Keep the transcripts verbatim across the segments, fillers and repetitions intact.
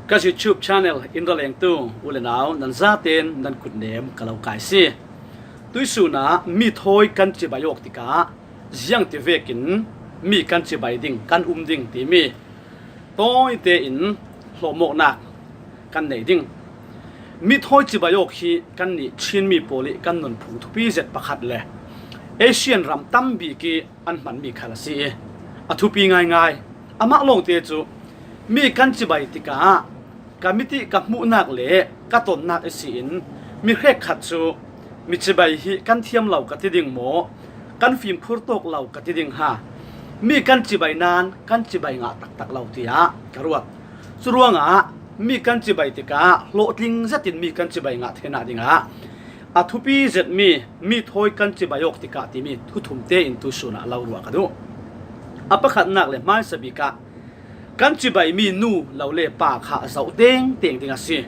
Ka YouTube channel in ra lengtu u le nau nan zaten nan kutnem ka lo kai si. Tuisunah mi thawi kan cibai awk tikah ziangti vekin mi kan cibai ding, kan um ding timi tawite in hlawhmawknak kan nei ding. Mi thawi cibai awk hi kannih Chin mi pawl ih kan nunphung thupi zet pakhat le Asian ram tam bik ih an hmanmi khal a si ih a thupi ngaingai. Amah lawngte cu mi kan cibai tikah ka mit ih ka hmuhnak le ka tonnak ihsin mi hrekkhat cu mi cibai hi kan thiam lo ka ti ding maw, kan fimkhur tawk lo ka ti ding ha, mi kan cibai nain kan cibai ngah taktak lo tiah ka ruat. Curuangah mi kan cibai tikah hlawhtling zetin mi kan cibai ngah theinak dingah a thupi zetmi mi thawi kan cibai awk tikah timi thuthumte in tuisunah lo ruah ka duh. A pakhatnak le hmaisa bikah kan cibaimi nu lo le pa kha zoh tengteng ding a si.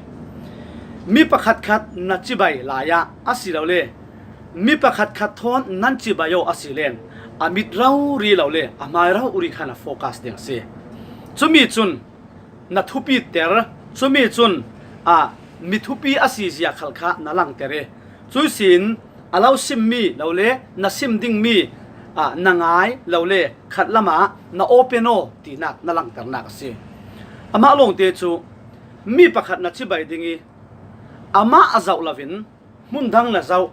Mi pakhatkhat na cibai lai-ah asilole mi pakhatkhat thawn nan cibai aw asilen a mit rori lo le a hmai rori khan a focus ding a si. Cumi cun na thupiter, cumi cun a mi thupi a si zia khal kha na langter ih cuihsin a lo simmi lo le na sim dingmi a na ngai lo le khat lamah na open aw tinak na langternak a si. Amah lawngte cu mi pakhat na cibai ding ih amah a zoh loin hmun dang na zoh,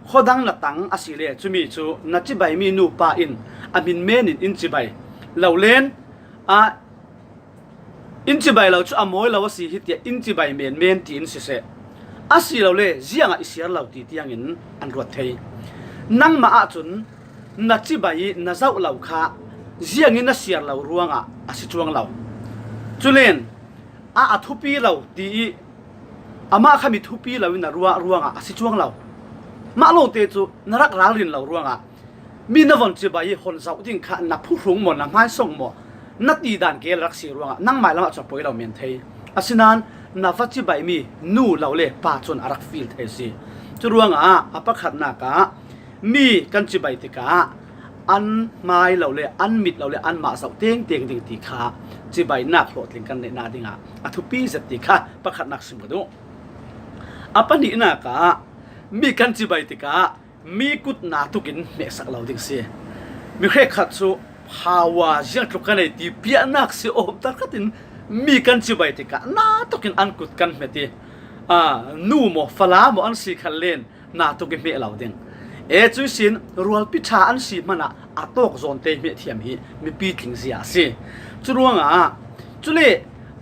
khua dang na tang asile cumi cu na cibaimi nupa in a hmin men in in cibai lo len a in cibai lo cu a mawi lo a si hi tiah in cibai menmen ti in siseh, asilole ziangah i siar lo ti tiangin an ruat thei. Nangmah ahcun na cibai ih na zoh lo kha ziangin na siar lo ruangah a si cuang lo. Culen a a thupi lo ti ih amah kha mi thupi lo in na ruah ruangah a si cuang lo. Mah lawngte cu na rak ralrin lo ruangah mi na von cibai ih hon zoh ding kha na phuhrung maw, na hmaisong maw, na tidan kel rak si ruangah nangmai lamah cu a poi lo men thei. Asinain na va cibaimi nu lo le pa cun a rak fil thei a si. Curuangah a pakhatnak ah mi kan cibai tikah an hmai lo le an mit lo le anmah zoh tengteng ding ti kha cibainak hlawhtling kan neihnak dingah a thupi zet ti kha pakhatnak sim ka duh. A pahnihnak ah mi kan cibai tikah mi kut na tukin hmehsak lo ding si. Mi hrekkhat cu hawa ziangtluk ka nei ti piahnak si awm tarkhat in mi kan cibai tikah na tukin an kut kan hmet ih, aa, nu maw fala maw an si khan len na tuk ih hmeh lo ding. E cuihsin rualpi ṭha an si hmanah a tawk zawnte hmehthiam hi mipi tlingzia a si. Curuangah cule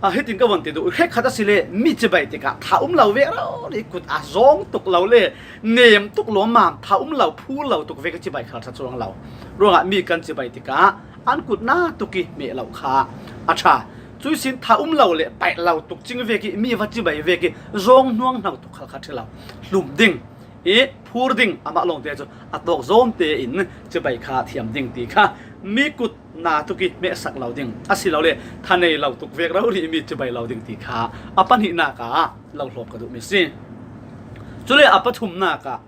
a hitin ka von ti duh, hrekkhat asile mi cibai tikah tha um lo vek rori kut a zawng tuk lo le nem tuk lawmmam tha um lo phur lo tuk vek ih cibai khal ṭha cuang lo. Ruangah mi kan cibai tikah an kut na tuk ih hmeh lo kha a ṭha. Cuihsin tha um lo le paih lo tuk cing vek ih mi va cibai vek ih zawng hnuang hno tuk khal kha ṭhi lo. Hlum ding ih phur ding amah lawngte cu a tawk zawnte in cibai kha thiam ding ti kha mi kut na tuk ih hmehsak lo ding asilole tha nei lo tuk vek rori mi cibai lo ding ti kha a pahnihnak ah lo hlawp ka duhmi si. Cule a pathumnak ah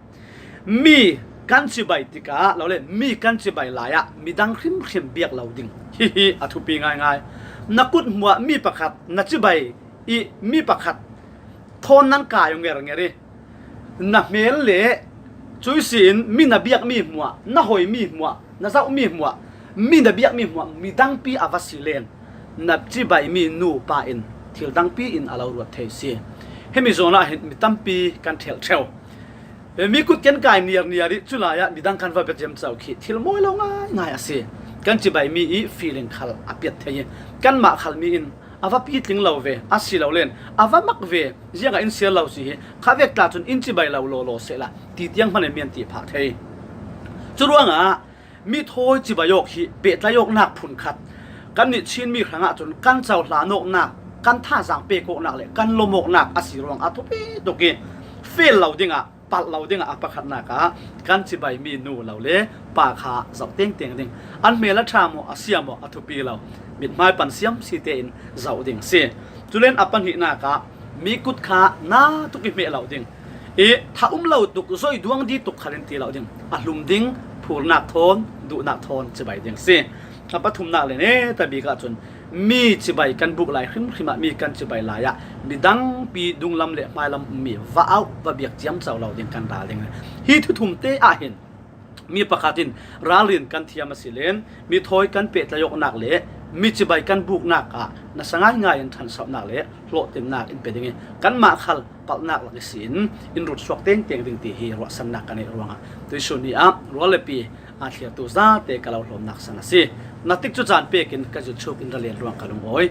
mi kan cibai tikah lo le mi kan cibai lai ah midang hrimhrim biak lo ding hihi a thupi ngaingai. Na kut hmuah mi pakhat na cibai ih mi pakhat thawn nan kai aw ngernger ih na hmel le cuihsin mi na biakmi hmuah, na hoimi hmuah, na zohmi hmuah, mi na biakmi hmuah midangpi a va si len na cibaimi nupa in thil dangpi in a lo ruat thei si. Himi zawnah hin mi tampi kan ṭhelh ṭheu. Mi kut kan kai niarniar ih culai ah midang kan va bia ciamco khi thil mawi lo ngaingai a si. Kan cibaimi ih feeling khal a piat thei ih kanmah khalmi in a va pitling lo ve, a si lo len a va mak ve, ziangah in siar lo si hi khavek tla cun in cibai lo lawlaw sehla ti tiang hman in mian ti phah thei. Curuangah mi thawi cibai awk hi pehtlai awknak phunkhat kannih Chinmi hrangah cun kan cohlan awknak, kan thazaang pek awknak le kan lawm awknak a si ruang a thupi tuk ih fel lo dingah palh lo dingah a pakhatnak ah kan cibaimi nu lo le pa kha zoh tengteng ding. An hmel a ṭha maw a sia maw a thupi lo. Mithmai pan siam si tein zoh ding a si. Culen a pahnihnak ah mi kut kha na tuk ih hmeh lo ding ih tha um lo tuk, zoi duang di tuk khal in ti lo ding. A hlum ding, phurnak thawn, duhnak thawn cibai ding a si. A pathumnak le neta bik ah cun Mi cibai kan buk lai hrimhrim ah, mi kan cibai lai ah midangpi dunglam le hmailam mi va auh va biak ciamco lo ding kan ralring. Hi thu thumte ah hin mi pakhat in ralrin kan thiam a si len, mi thawi kan pehtlaih awknak le mi cibai kan buknak ah nasa ngaingai in ṭhansauhnak le hlawhtlingnak in pe ding i, kanmah khal palhnak lak ihsin in rutsuak tengteng ding ti hi ruahsannak ka neih ruangah tuisun ni ah rual le pi aa thlirtu zate ka lo hlawmnak san a si. Na tikcu caan pekin ka zilchuk in ra len ruang ka lungawi.